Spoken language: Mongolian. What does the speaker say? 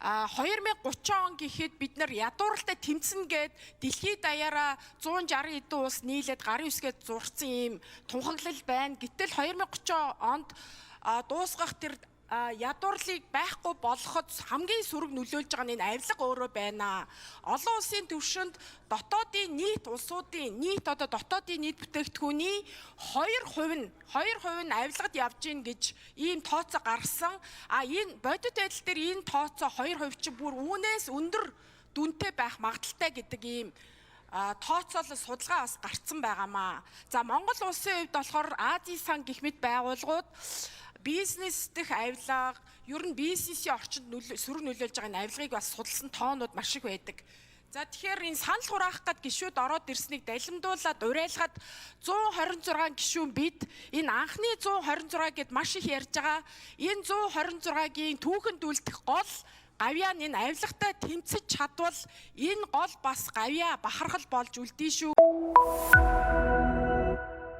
2030 он гэхэд бид нар ядууралтай тэмцэнэ гээд дэлхийд даяараа 160 хэдэн улс нийлээд гарын үсгээд зурсан ийм тунхаглал байна. Гэтэл 2030 онд дуусгах тэр ядуурлыг байхгүй болгоход хамгийн сөрөг нөлөөлж байгаа нь энэ авилга өөрөө байна. Олон улсын түвшинд дотоодын нийт улсуудын нийт одоо дотоодын нийт бүтээгдэхүүний 2% нь 2% нь авилгад явж гин гэж ийм тооцоо гаргасан. А энэ бодит байдал дээр энэ тооцоо 2% чинь бүр үүнээс өндөр дүнтэй байх магадлалтай гэдэг ийм тооцоолол судалгаа бас гарцсан байгаамаа. За, Монгол улсын хувьд болохоор Азийн сан гэх мэт байгууллагууд бизнес дэх авилга, ер нь бизнесийн орчинд сөрөг нөлөөлж байгаа энэ авилгыг бас судалсан тоонууд маш их байдаг. За, тэгэхээр энэ санал хураах гээд гишүүд ороод ирснийг далимдуулаад уриалгаад 126 гишүүн бид энэ анхны 126 гэд маш их ярьж байгаа. Энэ 126-гийн түүхэнд үлдэх гол гавьяа нь энэ авилгатай тэмцэж чадвал энэ гол бас гавьяа бахархал болж үлдэн шүү.